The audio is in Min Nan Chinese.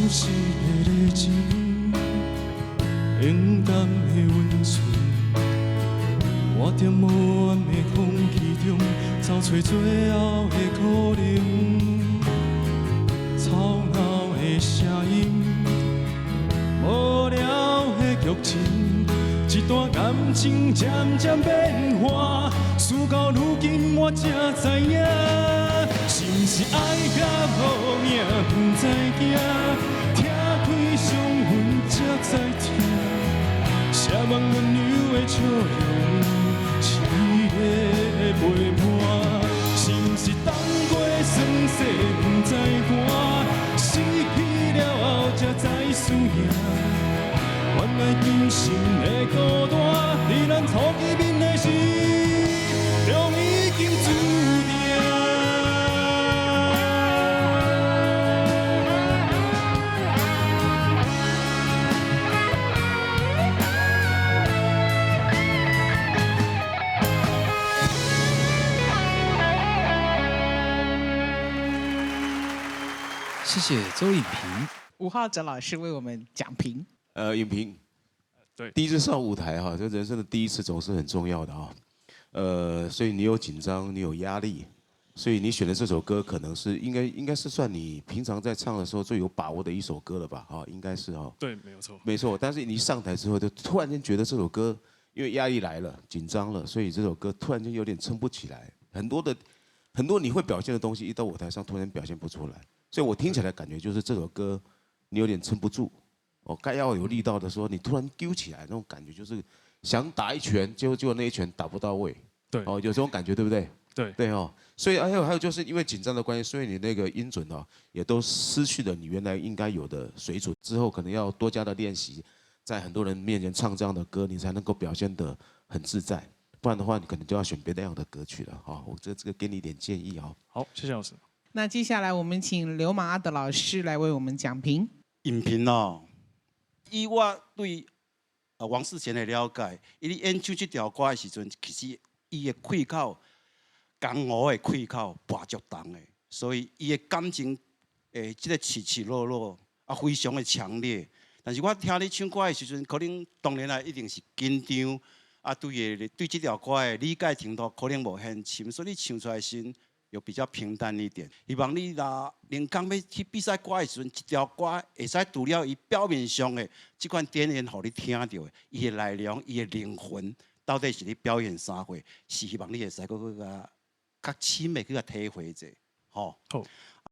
失的熱情，冷淡的溫存，我踮無按的空氣中，找揣最後的可能。吵鬧的聲音，無聊的劇情，這段感情漸漸變化，事到如今我才知影，是毋是愛甲無影不知驚，拆開傷痕才知疼，奢望溫柔的笑容，熾熱的陪伴，是毋是當過酸澀不知甘，失去了後才知輸贏。原來今生的孤單，佇咱初見面的時，就已經注定。謝謝周影平。吳浩哲老師為我們講評。影平，對，第一次上舞台哈，這人生的第一次總是很重要的啊。所以你有緊張，你有壓力，所以你選的這首歌可能是應該是算你平常在唱的時候最有把握的一首歌了吧？哈，應該是哦。對，沒有錯。沒錯，但是你一上台之後，就突然間覺得這首歌，因為壓力來了，緊張了，所以這首歌突然間有點撐不起來，很多你會表現的東西，一到舞台上突然表現不出來，所以我聽起來感覺就是這首歌你有點撐不住。哦，該要有力道的時候，你突然丟起來，那種感覺就是想打一拳，結果那一拳打不到位。對，哦，有這種感覺，對不對？對，對哦。所以還有就是因為緊張的關係，所以你那個音準哦，也都失去了你原來應該有的水準。之後可能要多加的練習，在很多人面前唱這樣的歌，你才能夠表現得很自在。不然的話，你可能就要選別的樣的歌曲了。哈，我這個給你一點建議哦。好，謝謝老師。那接下來我們請劉馬阿德老師來為我們講評。影評哦。以我對王世賢的了解，伊咧演唱這條歌的時陣，其實伊的氣口，江湖的氣口跋足重的，所以伊的感情這個起起落落啊，非常的強烈。但是我聽你唱歌的時陣，可能當然啦，一定是緊張啊，對這條歌的理解程度可能無很深，所以你唱出來時又比較平淡一點。希望你若能講欲去比賽歌的時陣，一條歌會使除了伊表面上的這款點演予你聽著的，伊的內容、伊的靈魂到底是咧表現啥貨？是希望你會使閣閣較深的去共體會者，吼。好。